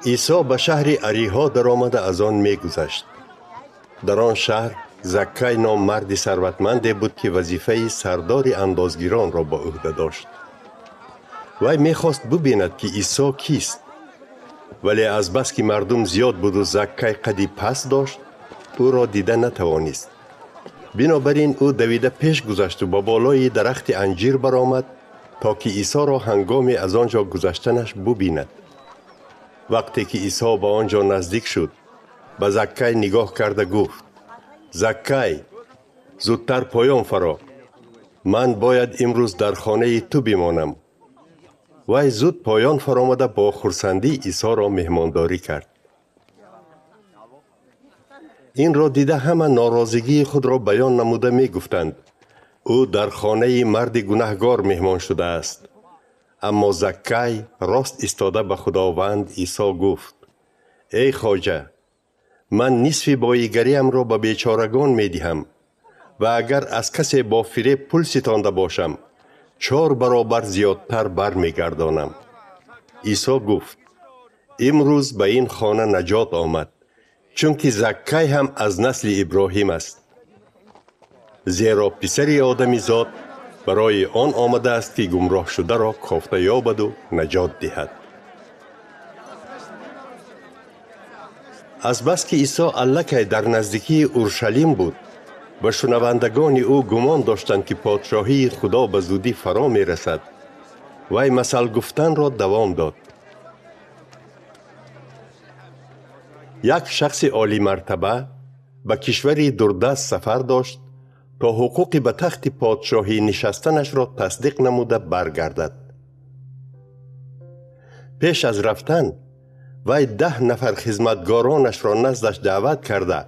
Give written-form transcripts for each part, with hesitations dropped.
Исо ба шаҳри Ариҳо даромада аз он мегузашт. Дар он шаҳр Заккай ном марди сарватманде буд, ки вазифаи сардори андозгиронро ба ӯҳда дошт. Вай мехост бубинад, ки Исо кист, вале азбаски мардум зиёд буду Заккай қади паст дошт, ӯро дида натавонист. Бинобар ин ӯ давида пеш гузашту ба болои дарахти анҷир баромад, то ки Исоро ҳангоме аз он ҷо гузаштанаш бубинад. Вақте ки Исо ба он ҷо наздик шуд, ба Заккай нигоҳ карда гуфт: «Заккай, зудтар поён фаро, ман бояд имрӯз дар хонаи ту бимонам». Вай зуд поён фаромада бо хурсандӣ Исоро меҳмондорӣ кард. Инро дида ҳама норозигии худро баён намуда мегуфтанд: «Ӯ дар хонаи марди гунаҳгор меҳмон шудааст». Аммо Заккай рост истода ба Худованд Исо гуфт: «Эй хоҷа, ман нисфи боигариамро ба бечорагон медиҳам ва агар аз касе бо фиреб пул ситонда бошам, 4 баробар зиёдтар бармегардонам». Исо гуфт: «Имрӯз ба ин хона наҷот омад, чунки Заккай ҳам аз насли Иброҳим аст. Зеро писари одамизод барои он омадааст, ки гумроҳшударо кофта ёбаду наҷот диҳад». Азбаски Исо аллакай дар наздикии Уршалим буд ва шунавандагони ӯ гумон доштанд, ки подшоҳии Худо ба зудӣ фаро мерасад, вай масал гуфтанро давом дод. Як шахси олимартаба ба кишвари дурдаст сафар дошт, то ҳуқуқи ба тахти подшоҳӣ нишастанашро тасдиқ намуда баргардад. Пеш аз рафтан вай 10 нафар хизматгоронашро наздаш даъват карда,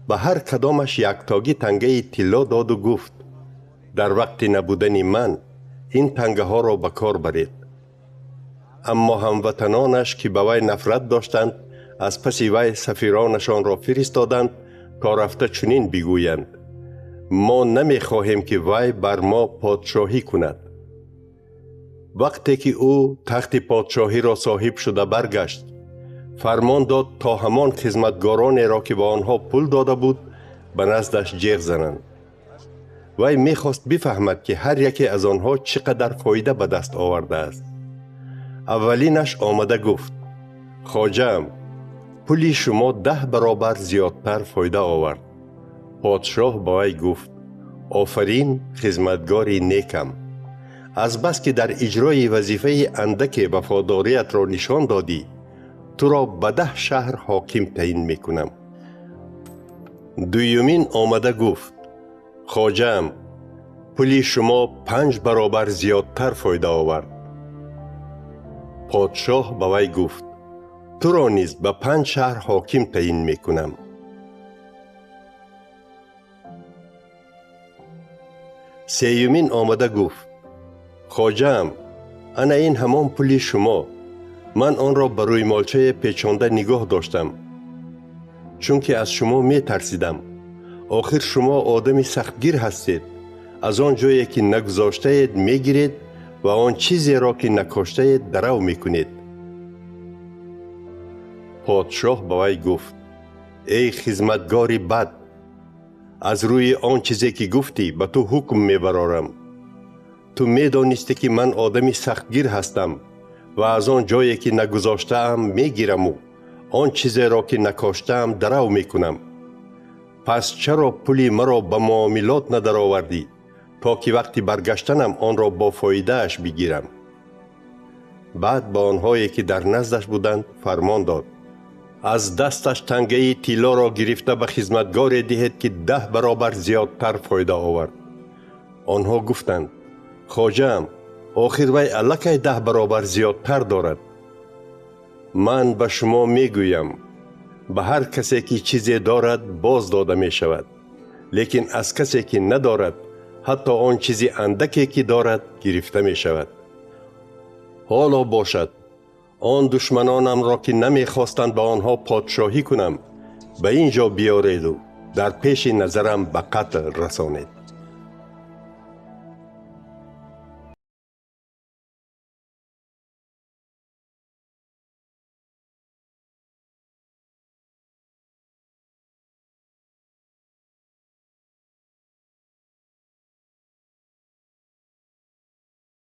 ба ҳар кадомаш яктогӣ тангаи тилло доду гуфт: «Дар вақти набудани ман ин тангаҳоро ба кор баред». Аммо ҳамватанонаш, ки ба вай нафрат доштанд, аз паси вай сафиронашонро фиристоданд, то рафта чунин бигӯянд: «Мо намехоҳем, ки вай бар мо подшоҳӣ кунад». Вақте ки ӯ тахти подшоҳиро соҳиб шуда баргашт, фармон дод, то ҳамон хизматгоронеро, ки ба онҳо пул дода буд, ба наздаш ҷеғ зананд. Вай мехост бифаҳмад, ки ҳар яке аз онҳо чӣ қадар фоида ба даст овардааст. Аввалинаш омада гуфт: «Хоҷаам, пули шумо 10 баробар зиёдтар фоида овард». Подшоҳ ба вай гуфт: «Офарин, хизматгори некам! Азбаски дар иҷрои вазифаи андаке вафодориятро нишон додӣ, туро ба 10 шаҳр ҳоким таъин мекунам». Дуюмин омада гуфт: «Хоҷаам, пули шумо 5 баробар зиёдтар фоида овард». Подшоҳ ба вай гуфт: «Туро низ ба 5 шаҳр ҳоким таъин мекунам». Сеюмин омада гуфт: «Хоҷаам, ана ин ҳамон пули шумо. Ман онро ба рӯймолчае печонда нигоҳ доштам, чунки аз шумо метарсидам. Охир шумо одами сахтгир ҳастед. Аз он ҷое ки нагузоштаед мегиред ва он чизеро ки накоштаед дарав мекунед». Подшоҳ ба вай гуфт: «Эй хизматгори бад, аз рӯи он чизе ки гуфтӣ ба ту ҳукм мебарорам. Ту медонистӣ, ки ман одами сахтгир ҳастам ва аз он ҷое ки нагузоштаам мегираму он чизеро ки накоштаам дарав мекунам. Пас чаро пули маро ба муомилот надаровардӣ, то ки вақти баргаштанам онро бо фоидааш бигирам?» Баъд ба онҳое, ки дар наздаш буданд, фармон дод: «Аз дасташ тангаи тиллоро гирифта ба хизматгоре диҳед, ки 10 баробар зиёдтар фоида овард». Онҳо гуфтанд: «Хоҷаам, охир вай аллакай 10 баробар зиёдтар дорад». Ман ба шумо мегӯям, ба ҳар касе ки чизе дорад, боз дода мешавад, лекин аз касе ки надорад, ҳатто он чизи андаке ки дорад гирифта мешавад. Ҳоло бошад, он душманонамро, ки намехостанд ба онҳо подшоҳӣ кунам, ба ин ҷо биёреду дар пеши назарам ба қатл расонед.